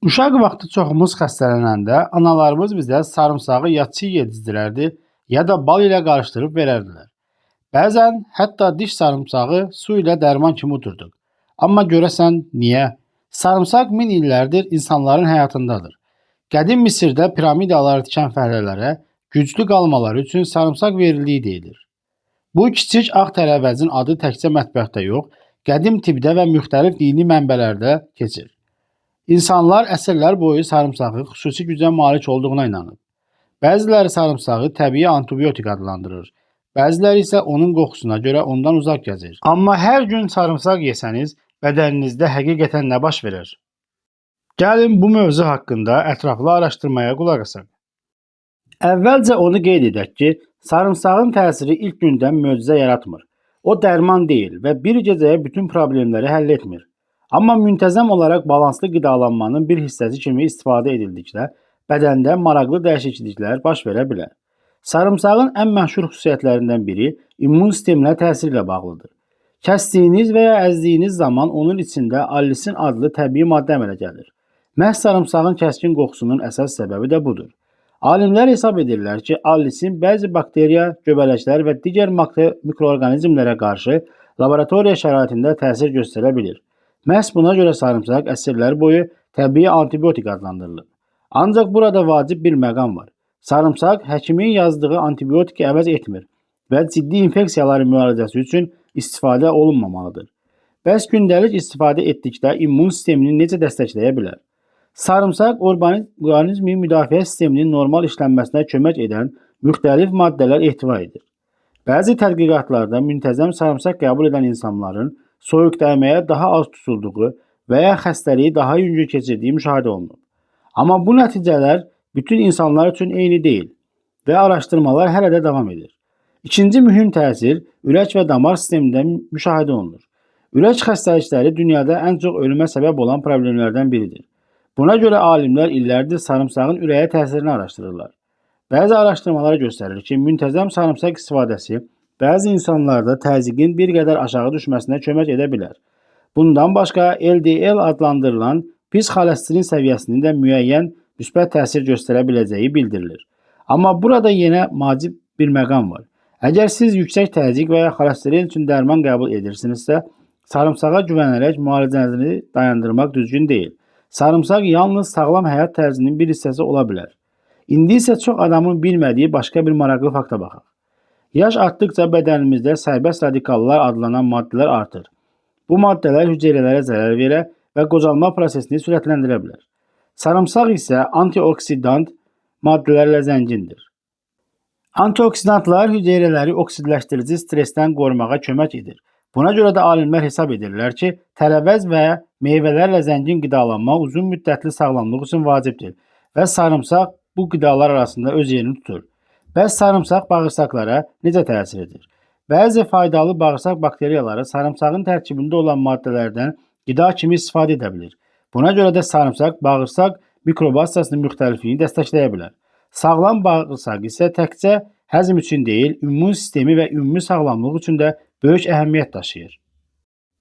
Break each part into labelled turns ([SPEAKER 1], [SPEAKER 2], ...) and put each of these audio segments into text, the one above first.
[SPEAKER 1] Uşaq vaxtı çoxumuz xəstələnəndə analarımız bizə sarımsağı ya çiğ yedizdirərdi, ya da bal ilə qarışdırıb verərdilər. Bəzən hətta diş sarımsağı su ilə dərman kimi udurduq. Amma görəsən niyə? Sarımsaq min illərdir insanların həyatındadır. Qədim Misirdə piramidaları tikən fəhlələrə güclü qalmaları üçün sarımsaq verildiyi deyilir. Bu kiçik ağ tərəvəzin adı təkcə mətbəxdə yox, qədim tibbdə və müxtəlif dini mənbələrdə keçir. İnsanlar əsrlər boyu sarımsağı xüsusi gücə malik olduğuna inanıb. Bəziləri sarımsağı təbii antibiotik adlandırır. Bəziləri isə onun qoxusuna görə ondan uzaq gəzir. Amma hər gün sarımsaq yesəniz, bədəninizdə həqiqətən nə baş verər? Gəlin bu mövzu haqqında ətraflı araşdırmaya qulaq asaq. Əvvəlcə onu qeyd edək ki, sarımsağın təsiri ilk gündən möcüzə yaratmır. O dərman deyil və bir gecəyə bütün problemləri həll etmir. Amma müntəzəm olaraq balanslı qidalanmanın bir hissəsi kimi istifadə edildikdə bədəndə maraqlı dəyişikliklər baş verə bilər. Sarımsağın ən məşhur xüsusiyyətlərindən biri immun sisteminə təsiri ilə bağlıdır. Kəsdiyiniz və ya əzdiyiniz zaman onun içində allisin adlı təbii maddə əmələ gəlir. Məhz sarımsağın kəskin qoxusunun əsas səbəbi də budur. Alimlər hesab edirlər ki, allisin bəzi bakteriya, göbələklər və digər mikroorqanizmlərə qarşı laboratoriya şəraitində təsir göstərə bilir. Məhz buna görə sarımsaq əsrlər boyu təbii antibiotik adlandırılıb. Ancaq burada vacib bir məqam var. Sarımsaq həkimin yazdığı antibiotiki əvəz etmir və ciddi infeksiyaların müalicəsi üçün istifadə olunmamalıdır. Bəs gündəlik istifadə etdikdə immun sistemini necə dəstəkləyə bilər? Sarımsaq orqanizmin müdafiə sisteminin normal işlənməsinə kömək edən müxtəlif maddələr ehtiva edir. Bəzi tədqiqatlarda müntəzəm sarımsaq qəbul edən insanların soyuq dəyməyə daha az tutulduğu və ya xəstəliyi daha yüngül keçirdiyi müşahidə olunub. Amma bu nəticələr bütün insanlar üçün eyni deyil və araşdırmalar hələ də davam edir. İkinci mühüm təsir ürək və damar sistemində müşahidə olunur. Ürək xəstəlikləri dünyada ən çox ölümə səbəb olan problemlərdən biridir. Buna görə alimlər illərdir sarımsağın ürəyə təsirini araşdırırlar. Bəzi araşdırmalar göstərir ki, müntəzəm sarımsaq istifadəsi bəzi insanlarda təzyiqin bir qədər aşağı düşməsinə kömək edə bilər. Bundan başqa LDL adlandırılan pis xolesterin səviyyəsinin də müəyyən müsbət təsir göstərə biləcəyi bildirilir. Amma burada yenə vacib bir məqam var. Əgər siz yüksək təzyiq və ya xolesterin üçün dərman qəbul edirsinizsə, sarımsağa güvənərək müalicənizi dayandırmaq düzgün deyil. Sarımsaq yalnız sağlam həyat tərzinin bir hissəsi ola bilər. İndi isə çox adamın bilmədiyi başqa bir maraqlı fakta baxaq. Yaş artdıqca bədənimizdə sərbəst radikallar adlanan maddələr artır. Bu maddələr hüceyrələrə zərər verə və qocalma prosesini sürətləndirə bilər. Sarımsaq isə antioksidant maddələrlə zəngindir. Antioksidantlar hüceyrələri oksidləşdirici stressdən qorumağa kömək edir. Buna görə də alimlər hesab edirlər ki, tərəvəz və meyvələrlə zəngin qidalanma uzun müddətli sağlamlıq üçün vacibdir və sarımsaq bu qidalar arasında öz yerini tutur. Bəs sarımsaq bağırsaqlara necə təsir edir? Bəzi faydalı bağırsaq bakteriyaları sarımsağın tərkibində olan maddələrdən qida kimi istifadə edə bilir. Buna görə də sarımsaq bağırsaq mikrobasiyasının müxtəlifliyini dəstəkləyə bilər. Sağlam bağırsaq isə təkcə həzm üçün deyil, immun sistemi və ümumi sağlamlıq üçün də böyük əhəmiyyət daşıyır.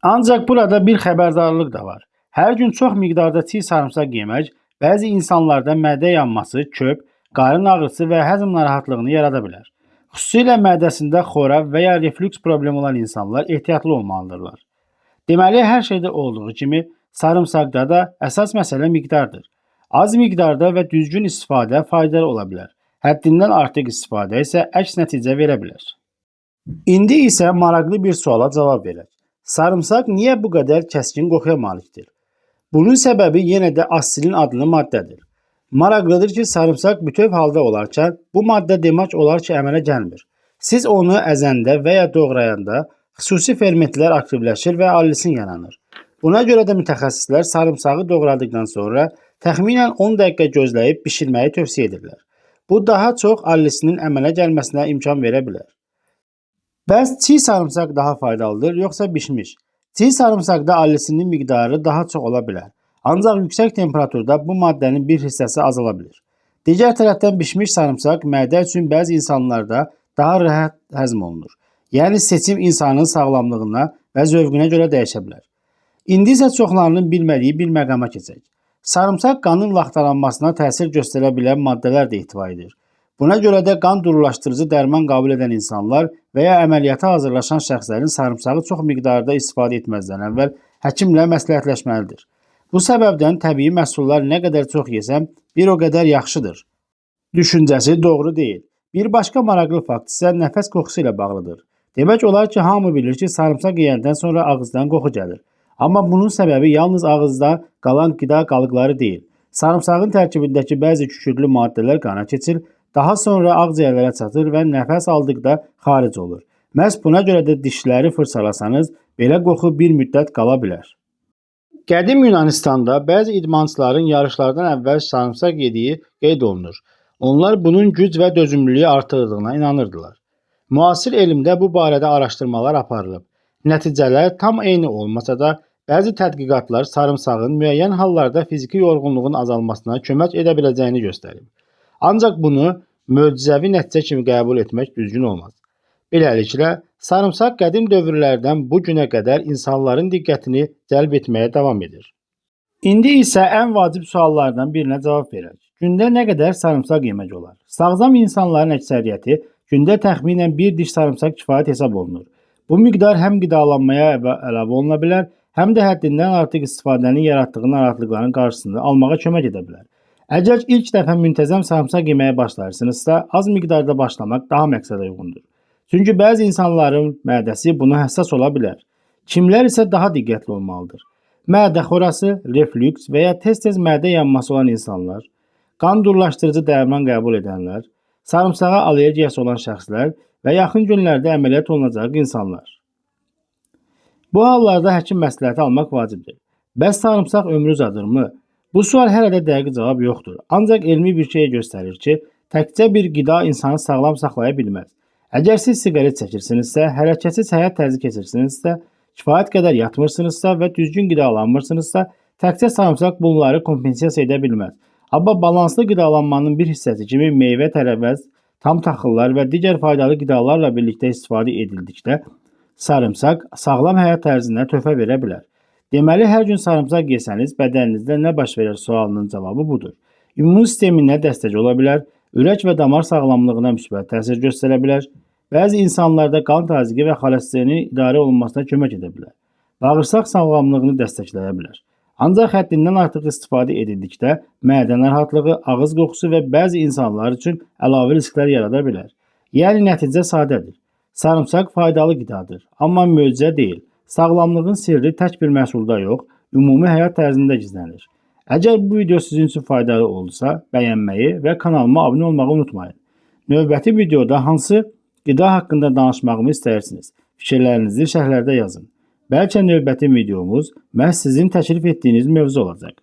[SPEAKER 1] Ancaq burada bir xəbərdarlıq da var. Hər gün çox miqdarda çiğ sarımsaq yemək bəzi insanlarda mədə yanması, köp, qarın ağrısı və həzm narahatlığını yarada bilər. Xüsusilə mədəsində xora və ya reflüks problemi olan insanlar ehtiyatlı olmalıdırlar. Deməli, hər şeydə olduğu kimi sarımsaqda da əsas məsələ miqdardır. Az miqdarda və düzgün istifadə faydalı ola bilər. Həddindən artıq istifadə isə əks nəticə verə bilər. İndi isə maraqlı bir suala cavab verək. Sarımsaq niyə bu qədər kəskin qoxuya malikdir? Bunun səbəbi yenə də assilin adlı maddədir. Maraqlıdır ki, sarımsaq bütöv halda olarkən bu maddə demək olar ki, əmələ gəlmir. Siz onu əzəndə və ya doğrayanda xüsusi fermentlər aktivləşir və allisin yaranır. Buna görə də mütəxəssislər sarımsağı doğradıqdan sonra təxminən 10 dəqiqə gözləyib bişirməyi tövsiyə edirlər. Bu daha çox allisinin əmələ gəlməsinə imkan verə bilər. Bəs çiğ sarımsaq daha faydalıdır, yoxsa bişmiş? Çiğ sarımsaqda allisinin miqdarı daha çox ola bilər. Ancaq yüksək temperaturda bu maddənin bir hissəsi azala bilir. Digər tərəfdən bişmiş sarımsaq mədə üçün bəzi insanlarda daha rahat həzm olunur. Yəni seçim insanın sağlamlığına və zövqünə görə dəyişə bilər. İndi isə çoxlarının bilmədiyi bir məqama keçək. Sarımsaq qanın laxtalanmasına təsir göstərə bilən maddələr də ehtiva edir. Buna görə də qan durulaşdırıcı dərman qəbul edən insanlar və ya əməliyyata hazırlaşan şəxslərin sarımsağı çox miqdarda istifadə etməzdən əvvəl həkimlə məsləhətləşməlidir. Bu səbəbdən təbii məhsullar nə qədər çox yesəm, bir o qədər yaxşıdır düşüncəsi doğru deyil. Bir başqa maraqlı fakt isə nəfəs qoxusu ilə bağlıdır. Demək olar ki, hamı bilir ki, sarımsaq yeyəndən sonra ağızdan qoxu gəlir. Amma bunun səbəbi yalnız ağızda qalan qida qalıqları deyil. Sarımsağın tərkibindəki bəzi kükürdlü maddələr qana keçir, daha sonra ağciyərlərə çatır və nəfəs aldıqda xaric olur. Məhz buna görə də dişləri fırçalasanız, belə qoxu bir müddət qala bilər. Qədim Yunanistanda bəzi idmançıların yarışlardan əvvəl sarımsaq yediyi qeyd olunur. Onlar bunun güc və dözümlülüyü artırdığına inanırdılar. Müasir elmdə bu barədə araşdırmalar aparılıb. Nəticələr tam eyni olmasa da, bəzi tədqiqatlar sarımsağın müəyyən hallarda fiziki yorğunluğun azalmasına kömək edə biləcəyini göstərib. Ancaq bunu möcüzəvi nəticə kimi qəbul etmək düzgün olmaz. Beləliklə, sarımsaq qədim dövrlərdən bu günə qədər insanların diqqətini cəlb etməyə davam edir. İndi isə ən vacib suallardan birinə cavab verək. Gündə nə qədər sarımsaq yemək olar? Sağlam insanların əksəriyyəti gündə təxminən bir diş sarımsaq kifayət hesab olunur. Bu miqdar həm qidalanmaya əlavə oluna bilər, həm də həddindən artıq istifadənin yaratdığı narahatlıqların qarşısını almağa kömək edə bilər. Əgər ilk dəfə müntəzəm sarımsaq yeməyə başlayırsınızsa, az miqdarda başlamaq daha məqsədə uyğundur. Çünki bəzi insanların mədəsi buna həssas ola bilər. Kimlər isə daha diqqətli olmalıdır. Mədə xorası, reflüks və ya tez-tez mədə yanması olan insanlar, qan durulaşdırıcı dərman qəbul edənlər, sarımsağa allergiyası olan şəxslər və yaxın günlərdə əməliyyat olunacaq insanlar. Bu hallarda həkim məsləhəti almaq vacibdir. Bəs sarımsaq ömrü uzadırmı? Bu sual hələ də dəqiq cavab yoxdur. Ancaq elmi bir şey göstərir ki, təkcə bir qida insanı sağlam saxlaya bilməz. Əgər siz siqaret çəkirsinizsə, hərəkətsiz həyat tərzi keçirsinizsə, kifayət qədər yatmırsınızsa və düzgün qidalanmırsınızsa, təkcə sarımsaq bunları kompensasiya edə bilməz. Amma balanslı qidalanmanın bir hissəsi kimi meyvə, tərəvəz, tam taxıllar və digər faydalı qidalarla birlikdə istifadə edildikdə sarımsaq sağlam həyat tərzinə töhfə verə bilər. Deməli, hər gün sarımsaq yesəniz bədəninizdə nə baş verər sualının cavabı budur. İmmun sisteminə dəstək ola bilər, ürək və damar sağlamlığına müsbət təsir göstərə bilər, bəzi insanlarda qan təzyiqi və xolesterini idarə olunmasına kömək edə bilər. Bağırsaq sağlamlığını dəstəkləyə bilər. Ancaq həddindən artıq istifadə edildikdə mədə narahatlığı, ağız qoxusu və bəzi insanlar üçün əlavə risklər yarada bilər. Yəni nəticə sadədir. Sarımsaq faydalı qidadır, amma möcüzə deyil. Sağlamlığın sirri tək bir məhsulda yox, ümumi həyat tərzində gizlənir. Əgər bu video sizin üçün faydalı oldusa, bəyənməyi və kanalıma abunə olmağı unutmayın. Növbəti videoda hansı qida haqqında danışmağımı istəyirsiniz? Fikirlərinizi şərhlərdə yazın. Bəlkə növbəti videomuz məhz sizin təklif etdiyiniz mövzu olacaq.